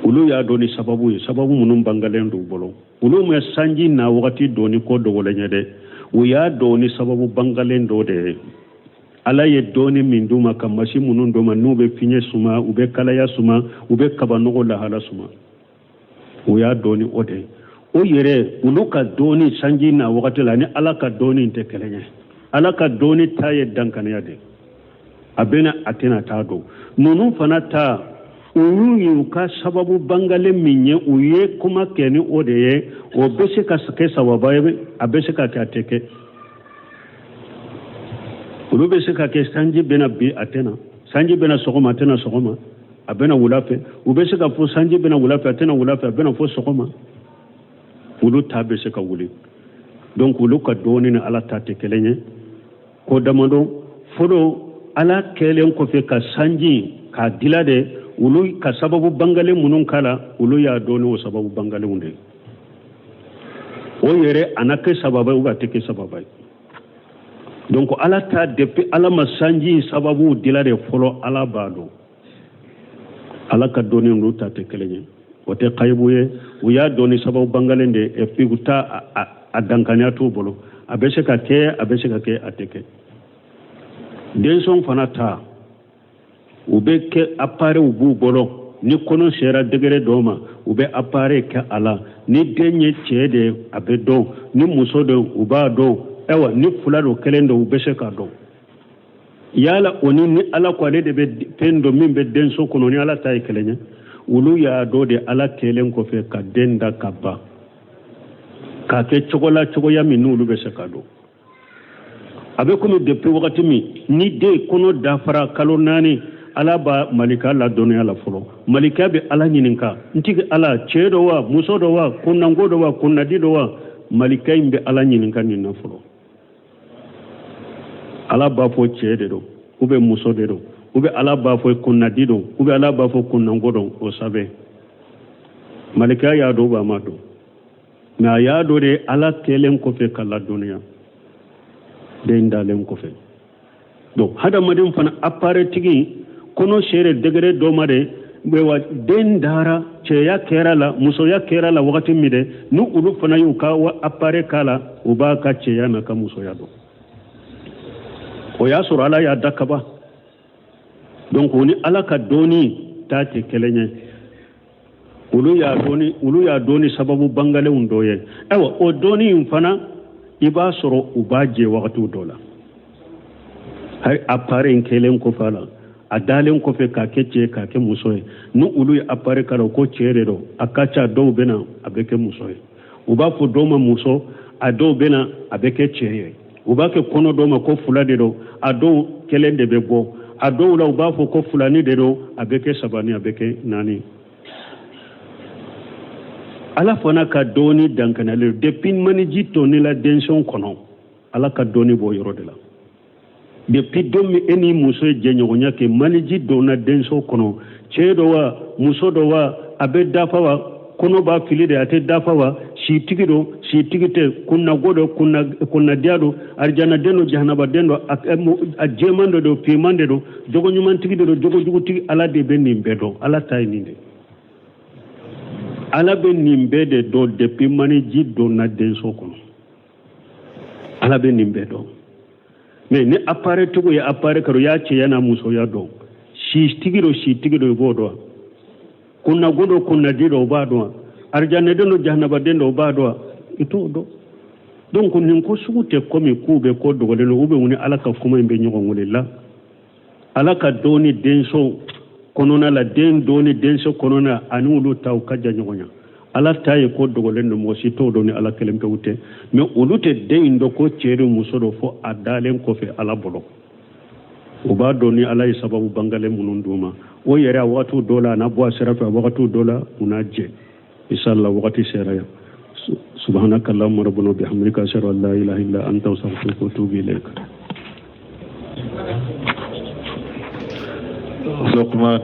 Olu y'a dɔn ni sababu ye, sababu minnu bangalen d'u bolo. Olu ma sanji na wagati dɔn ni ko dogolen ye dɛ, u y'a dɔn ni sababu bangalen dɔ de ye. Ala ye dɔɔni min d'u ma, ka masi minnu d'u ma, n'u bɛ fiɲɛ suma, u bɛ kalaya suma, u bɛ kabanɔgɔ lahala suma, u y'a dɔn ni o de ye. O yɛrɛ, olu ka dɔɔni sanji na wagati la ni Ala ka dɔɔni tɛ kelen ye. Ala ka dɔɔni ta ye dankaniya de, a bɛna a tɛna taa dɔn. Ninnu fana ta, olu y'u ka sababu bangalen min ye, u ye kuma kɛ ni o de ye. O bɛ se ka kɛ sababa ye, a bɛ se ka kɛ a tɛ kɛ. Olu bɛ se ka kɛ sanji bɛna bi, a tɛna, sanji bɛna sɔgɔma, a tɛna sɔgɔma, a bɛna wula fɛ. U bɛ se ka fɔ sanji bɛna wula fɛ, a tɛna wula fɛ, a bɛna fɔ sɔgɔma. Olu ta bɛ se ka wuli. Donc olu ka dɔɔni ni Ala ta tɛ kelen ye. Ko damadɔ fɔlɔ, Ala kɛlen kɔfɛ ka sanji k'a dila de, olu ka sababu bangalen minnu k'a la, olu y'a dɔn ni o sababu bangalenw de ye. O yɛrɛ a na kɛ sababa ye ou a tɛ kɛ sababa ye. Donc Ala ta, depuis Ala ma sanji sababu dila de fɔlɔ, Ala b'a dɔn. Ala ka dɔnni olu ta tɛ kelen ye, o tɛ kayibu ye. U y'a dɔn ni sababu bangalen de, et puis u ta a dankaniya t'u bolo. A bɛ se ka kɛ, a bɛ se ka kɛ a tɛ kɛ. Denmisɛnw fana ta, u bɛ kɛ appareil b'u bolo. Ni kɔnɔ sera degré dɔ ma, u bɛ appareil kɛ a la. Ni den ye cɛ de ye, a bɛ dɔn. Ni muso don, u b'a dɔn. Ayiwa, ni fila don, kelen don, u bɛ se k'a dɔn. Yala o ni Ala ko ale de bɛ fɛn dɔ min bɛ denso kɔnɔ, ni Ala ta ye kelen ye? Olu y'a dɔn de Ala kɛlen kɔfɛ ka den da ka ban, k'a kɛ cogo la, cogoya min n'olu bɛ se k'a dɔn. A bɛ komi depuis wagati min ni den kɔnɔ dafara kalo 4, Ala b'a malika ladɔnniya la fɔlɔ. Malika bɛ Ala ɲininka: n tigi Ala, cɛ dɔ wa, muso dɔ wa, kunnango dɔ wa, kunnadi dɔ wa? Malika in bɛ Ala ɲininka nin na fɔlɔ. Ala b'a fɔ cɛ de don ou bien muso de don, ou bien Ala b'a fɔ kunnadi don, ou bien Ala b'a fɔ kunnango don. O sɛbɛn malika y'a dɔn ou a ma dɔn? Mais a y'a dɔn de Ala kɛlen kɔfɛ ka ladɔnniya den dalen kɔfɛ. Donc hadamaden fana, appareil tigi kɔnɔ sere degré dɔ ma de, wa den dara, cɛya kɛra la, musoya kɛra la wagati min dɛ, ni olu fana y'u ka appareil k'a la, u b'a ka cɛya n'a ka musoya dɔn. O y'a sɔrɔ Ala y'a da kaban. Donc o ni Ala ka dɔɔni ta tɛ kelen ye. Olu y'a dɔɔni sababu bangalenw dɔ ye. Ayiwa, o dɔɔni in fana, i b'a sɔrɔ u b'a jɛ wagatiw dɔ la. Hali appareil in kɛlen kɔfɛ a la, a dalen kɔfɛ k'a kɛ cɛ, k'a kɛ muso ye, ni olu ye appareil k'a la ko cɛ de don, a ka ca dɔw bɛ na, a bɛ kɛ muso ye. U b'a fɔ dɔw ma muso, a dɔw bɛ na, a bɛ kɛ cɛ ye. U b'a kɛ kɔnɔ dɔw ma ko fila de don, a dɔw kelen de bɛ bɔ. A dɔw la, u b'a fɔ ko filani de don. A bɛ kɛ saba ni a bɛ kɛ naani. Ala fana ka dɔnni dankanalen depuis maniji tɔnni la denso kɔnɔ. Ala ka dɔnni b'o yɔrɔ de la. Depuis don min e ni muso ye jɛɲɔgɔnya kɛ, maniji donna denso kɔnɔ, cɛ dɔ wa, muso dɔ wa, a bɛ dafa wa, kɔnɔ b'a fili de, a tɛ dafa wa, sitigi don, sitigi tɛ, kunnago don, kunnadiya don, arijanaden don, jahanabaden don, a jɛman de don, finman de don, jogo ɲumantigi de don, jogo jugutigi, Ala de bɛ nin bɛɛ dɔn. Ala ta ye nin de. Ala bɛ nin bɛɛ de dɔn depuis maniji donna denso kɔnɔ. Ala bɛ nin bɛɛ dɔn. Mais ni appareil tigiw ye appareil kɛra, u y'a cɛya n'a musoya dɔn, sitigi don, sitigi don, i b'o dɔn, kunnago don, kunnadi don, o b'a dɔn, arijanaden don, jahanabaden don, o b'a dɔn, i t'o dɔn. Donc nin ko sugu tɛ komi k'u bɛ ko dogolen don, ou bien ni Ala ka kuma in bɛ ɲɔgɔn wele la. Ala ka dɔnni denso kɔnɔna la, den dɔnni denso kɔnɔna ani olu taw ka jan ɲɔgɔn na. Ala ta ye ko dogolen don, mɔgɔ si t'o dɔn ni Ala kelen pewu tɛ. Mais olu tɛ den in dɔn ko cɛ don, muso don, fo a dalen kɔfɛ Ala bolo. U b'a dɔn ni Ala ye sababu bangalen minnu d'u ma. O yɛrɛ, a wagatiw dɔ la, a n'a bɔ a sira fɛ, a wagatiw dɔ la, u n'a jɛ. Inshallah, wagati sera yan. سبحانك اللهم ربنا وبحمدك، أشهد أن لا إله إلا أنت، أستغفرك وأتوب إليك. Luqman.